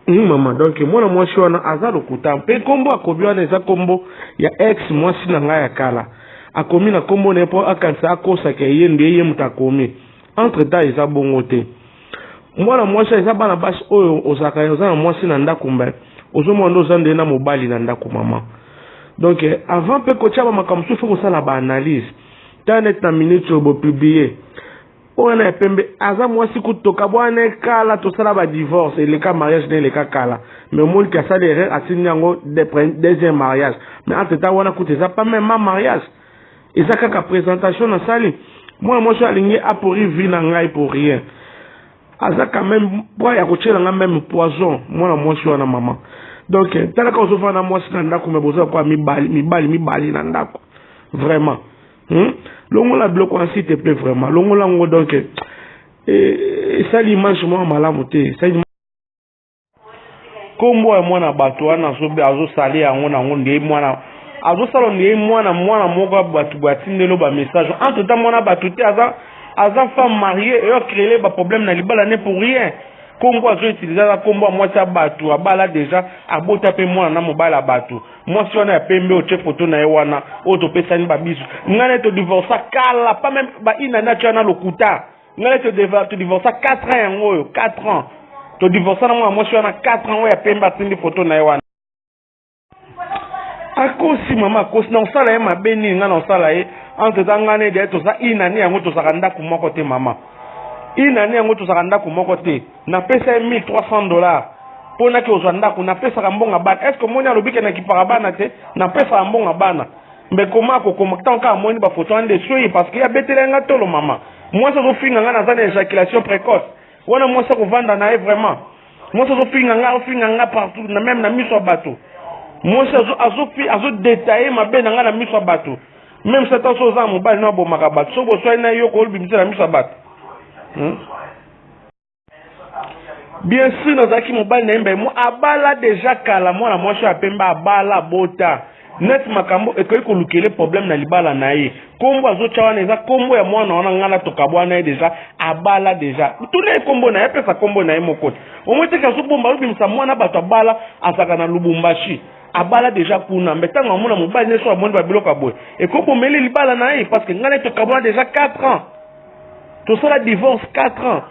Mama, donc mwana mwasi wana aza lokuta, mpe nkombo akomi wana eza nkombo ya ex mwasi na ngai ya kala. Akomi na nkombo na ye mpo akanisa akosaka ye nde ye moto akomi. Entre temps eza bongo te. Mwana mwasi eza bana basi oyo ozalaka oza na mwasi na ndako, mbe ozomona nde oza nde na mobali na ndako, mama. Donc avant mpe kotia bamakambo mosusu, faut kosala baanalyse. Ta neti na minute oyo bopublier oyo na ya pembe, aza mwasi kutoka bwana ekala, tosala badivorce, eleka mariage na eleka kala. Mais omoniki asali erreur, atindi yango deuxième mariage. Mais entre temps wana kutu eza pas même ma mariage, eza kaka présentation nasali. Mwana mwasi alingi apourrir vie na ngai pour rien. Aza quand même po ya kotiela nga même poison, mwana mwasi wana, mama. Donc talaka, ozofanda na mwasi na ndako, me boza kwa mibali mibali mibali na ndako vraiment, Longola biloko wana, s'il te plaît, vraiment longola yango. Donc esali image moko malamu te. Esali nkombo ya mwana bato wana, azosala yango nango nde mwana azosala nde mwana moko ya bato boye atindeli bamessage. Entre temps mwana bato te, aza femme mariée, eyo créer baproblème na libala ne pour rien. Nkombo azoutiliser aza nkombo ya mwasi ya bato, abala déjà, abota mpe mwana na mobali ya bato. Mwasi wana ya pembe, otie foto na ye wana oyo topesani babiso, ngai ne todivorça kala, pas même bainani atia wana lokuta. Ngai ne todivorça 4 ans yango oyo, 4 ans todivorça na mwana mwasi wana, 4 ans oyo ya pembe atindi foto na ye wana. Akosi, mama, akosi. Na osala ye mabe nini? Ngai na osala ye? Entre temps ngai na ye toza inani yango, tozalaka ndako moko te, mama. Inani yango tozalaka ndako moko te. Napesa ye 1300 $ mpo naki ozwa ndako. Napesaka mbongo bana. Est ce que omoni alobi ke nakipaka bana te? Napesaka mbongo bana. Mbe koma akokoma ntango kaka amoni bafoto wana nde soyi, parce que abeteli nga tolo. Mama, mwasi azofinga nga naza na éjaculation précoce wana. Mwasi akovanda na ye vraiment, mwasi azofinga nga, azofinga nga partout, na même na miso ya bato. Mwasi azodétailler mabe na ngai na miso ya bato. Même satan, so oza na mobali no abomaka bato, so boswali na yo kolobimisa na miso ya bato, Bien sûr nazalaki mobali na ye, mbe abala déjà kala. Mwana mwasi oyo apembe abala, abota. Neti makambo ekoki kolukele problème na libala na ye. Nkombo azotya wana eza nkombo ya mwana wana. Ngai natokabwana na ye déjà, abala déjà. Tuna ye nkombo na ye, apesa nkombo na ye moko te. Omoi teke azobomba, azobimisa mwana bato abala, azalaka na Lubumbashi, abala déjà kuna. Mbe ntango amona mobali nyonso amoni babiloko ya boye, ekobomeli libala na ye, parce que ngai na tokabwana déjà 4 ans, tosala divorce 4 ans,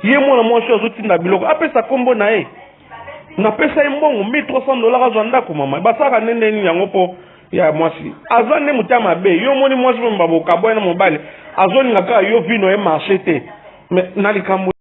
Ye mwana mwasi oyo azotinda biloko, apesa nkombo na ye. Napesa ye mbongo 1300 $, azwa ndako. Mama, basalaka nde nini yango mpo ya mwasi aza nde moto ya mabe? Yo omoni mwasi oyo babokabwai na mobali, azolinga kaka yo vino ye marché te. Mais na likambo